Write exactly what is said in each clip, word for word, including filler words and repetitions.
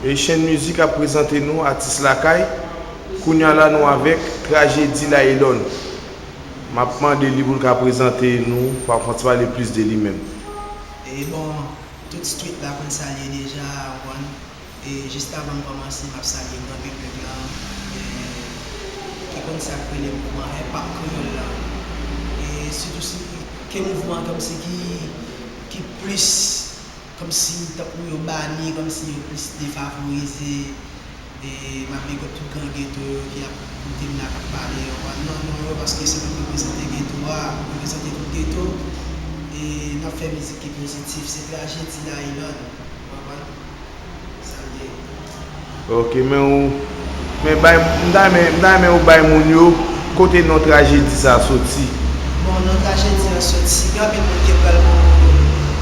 Haitian Music ap prezante nou atis lakay. Kounya la nou avèk Trajedi Laelon. M ap mande li pou l ka prezante nou, pa fè ti pale plis de li menm. E bon, tout street la konn sa l ye deja, ou konprann. E jis avan m kòmanse, m ap salye gran piblik lan, e ki konn sa k rele mouvman hip hop kreyòl la. E sitou si ke mouvman kòmsi ki ki plis kòmsi tankou yo bani, kòmsi yo plis defavorize. E m ap big up tout gran geto yo ki ap koute m la, k ap pale, yo pa nan non yo, paske se mwen ki reprezante geto a, m reprezante tout geto. E n ap fè mizik ki pozitif, se Trajedi Laelon, ou konprann? Sa l ye. Ok, men ou men bay m ta renmen m ta renmen ou bay moun yo kote non Trajedi sa soti. Bon, non Trajedi an soti, gen anpil moun ki pral bon.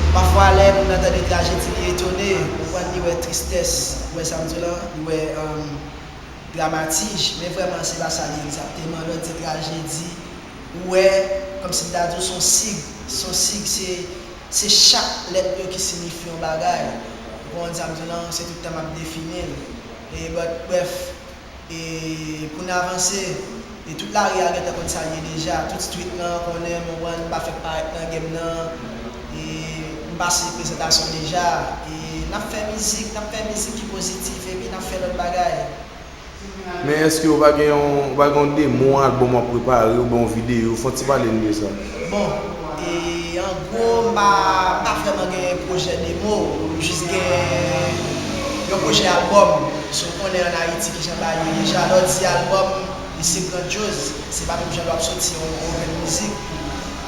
Pafwa lè moun nan tande Trajedi li etone, ou konprann, li wè tristès, ou wè sa m di w lan, li wè um, dramatij, men vrèman se pa sa li egzakteman. Lè w di trajedi, ou wè kòmsi m ta di w se yon sig, se yon sig, se se chak lèt yo ki siyifi yon bagay. Ou konprann sa m di w lan, se tout tan m ap defini l. E but, brèf, e pou n avanse, e tout lari a gentan konn sa l ye deja, tout street lan konnen m, ou konprann, m pa fèk parèt nan game nan, e m pase prezantasyon deja, e n ap fè mizik, n ap fè mizik ki pozitif, epi n ap fè lòt bagay. Men èske ou pa gen yon ou pa gen yon demo, yon albòm w ap prepare oubyen yon videyo? Fè yon ti pale n de sa. Bon, e an gwo, m pa m pa vrèman gen pwojè demo, m jis gen yon pwojè albòm. So, w konnen ann Ayiti kijan bagay yo ye deja. Lè w di albòm, li se grandyoz, se pa menm jan lè w ap soti yon yon grenn mizik.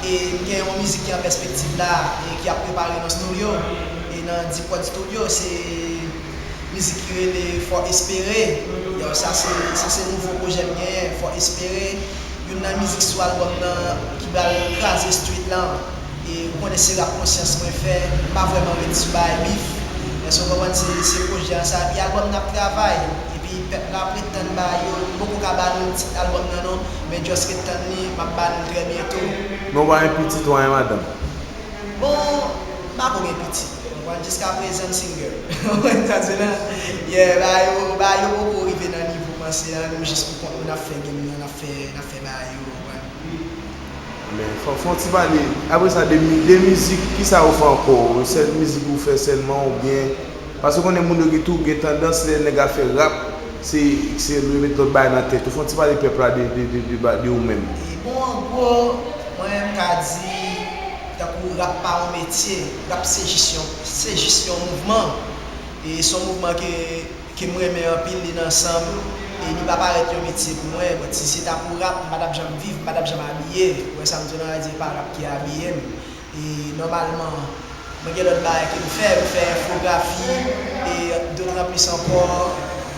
E m gen yon mizik ki an pèspektiv la, e ki ap prepare nan estidyo, e nan Deep Prod Studio, se mizik ki rele Fò Espere. Yo, sa se sa se nouvo pwojè m genyen, Fò Espere. Youn nan mizik sou albòm nan ki pral kraze street lan. E ou konnen se rap konsyans mwen fè, m pa vrèman ret sou bagay bif. Èske w konprann? Se se pwojè an sa. Epi albòm n ap travay. Epi pèp la ap ret tann bagay yo. M poko ka ba nou tit albòm nan non, men just ret tann li, m ap ba nou l trè byento. Men w pa gen pitit, w pa gen madanm? Bon, m pako gen pitit. Ou konprann, jiskaprezan m single. Ou konprann sa m di w lan? Yeah, bagay yo bagay yo poko rive nan nivo panse an, nou jis pou kont nou n ap fè game nan, n ap fè n ap fè bagay yo, ou konprann? Men fò fè yon ti pale. Apre sa, de, de mizik, kisa ou fè ankò? Sèl mizik ou fè sèlman oubyen Paske w konnen moun yo gen tou gen tandans lè nèg ap fè rap, se se yo met lòt bagay nan tèt yo. Fè yon ti pale pèp la de de de de ba- de ou menm. E bon, an gwo, mwen menm m ka di tankou rap pa yon metye, rap se jis yon se jis yon mouvman. E se yon mouvman ke ke m renmen anpil, li nan san m, e li pa parèt yon metye pou mwen, but si se ta pou rap, m pa t ap janm viv, m pa t ap janm abiye, ou wè sa m di w lan, sa vle di e pa rap ki abiye m. E nòmalman, mwen gen lòt bagay ke m fè, m fè enfografi, e dotranplis ankò,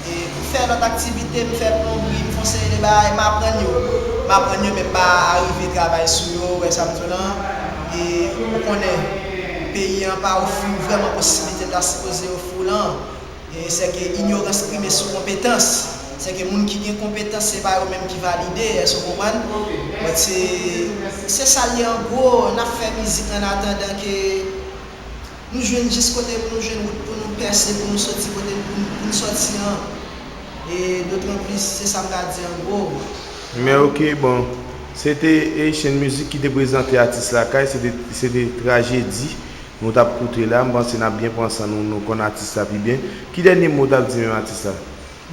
e m fè lòt aktivite, m fè plonbri, m fè yon seri de bagay, m aprann yo, m aprann yo, men m pa arive travay sou yo, ou wè sa m di w lan, e ou konnen, peyi an pa ofri w vrèman posiblite l ta sipoze ofri w lan. E sèke inyorans prime sou konpetans. Sèke moun ki gen konpetans, se pa yo menm ki valide, èske w konprann? But se, se sa l ye an gwo, n ap fè mizik an atandan ke nou jwenn jis kote pou nou jwenn wout pou nou pèse, pou nou soti kote pou nou, pou nou soti an. E dotranplis, se sa m ka di an gwo. Men ok, bon. Se te Haitian Music ki te prezante atis lakay, se te, se te Trajedi. Nou t ap koute la, m panse n ap byen pran san nou, nou konn atis la pi byen. Ki dènye mo w t ap di menm atis la?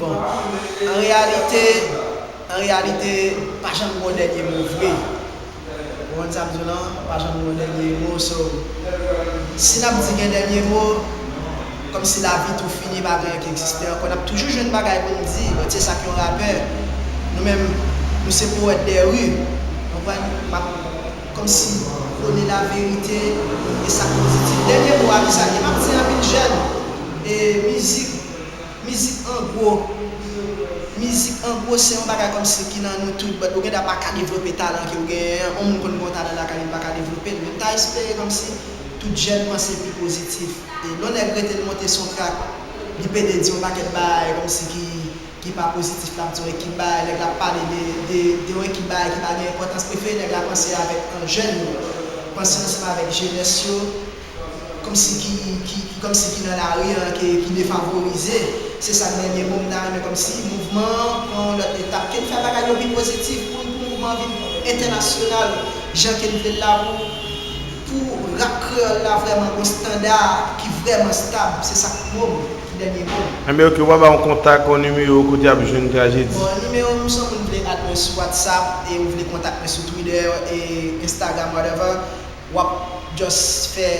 Bon, an reyalite, an reyalite, pa janm gen yon dènye mo vre. Ou konprann sa m di w lan? Pa janm gen yon dènye mo, so, si n ap di gen dènye mo, kòmsi lavi tou fini, pa gen anyen ki egziste ankò, n ap toujou jwenn bagay pou n di, but se sa k yon rapè. Nou menm, nou se powèt dè ri, ou konprann? M ap kòmsi pwone laverite e sa k pozitif. Dènye mo a ki sa l ye? M ap di anpil jèn, e mizik, mizik an gwo, mizik an gwo se yon bagay kòmsi ki nan nou tout, but ou gendwa pa ka devlope talan ke w genyen an. Yon moun konn gen yon talan lakay li, li pa ka devlope l, men m ta espere kòmsi tout jèn panse pi pozitif. E lè yon nèg rete l monte sou yon trak, li pede di yon pakèt bagay kòmsi ki ki pa pozitif, l ap di yon ekip bagay, nèg la ap pale de de de yon ekip bagay ki pa gen enpòtans, prefere nèg la panse avèk jèn yo, panse ansanm avèk jenès yo, kòmsi ki, ki, ki, kòmsi ki nan lari an, ki, ki defavorize. Se sa k dènye mo m ta renmen kòmsi mouvman an pran yon lòt etap, ke n fè bagay yo pi pozitif pou, pou mouvman an vin entènasyonal, jan ke n vle l la pou, pou rap kreyòl la vrèman gon standa ki vrèman stab. Se sa k mo m, ki dènye mo m. Enben, ok, ou pa ba yon kontak, yon nimewo, kote y ap jwenn Trajedi? Bon, nimewo m, si yon moun vle add mwen sou WhatsApp, e ou vle kontak mwen sou Twitter, e Instagram, whatever, w ap just fè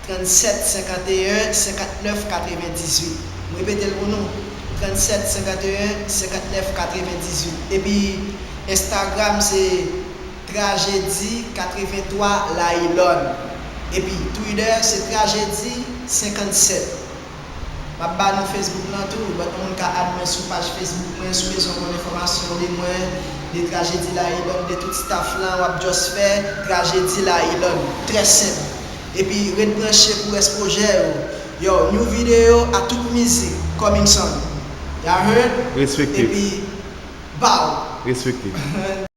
tranntsèt senkanteyen senkantnèf katrevendizuit. M repete l pou nou, tranntsèt senkanteyen senkantnèf katrevendizuit. Epi Instagram se Trajedi katrevenntwa Lailòn. Epi Twitter se Trajedi senkannsèt. M ap ba nou Facebook lan tou, but yon moun ka add mwen sou paj Facebook mwen, si w bezwen konn enfòmasyon de mwen, de Trajedi Lailòn, de tout staff lan, w ap just fè Trajedi Lailòn. Trè senp. Epi ret branche pou rès pwojè yo. Yo, new video a tout mizik, coming soon. Y'all heard? Respekte. Epi, bow! Respekte.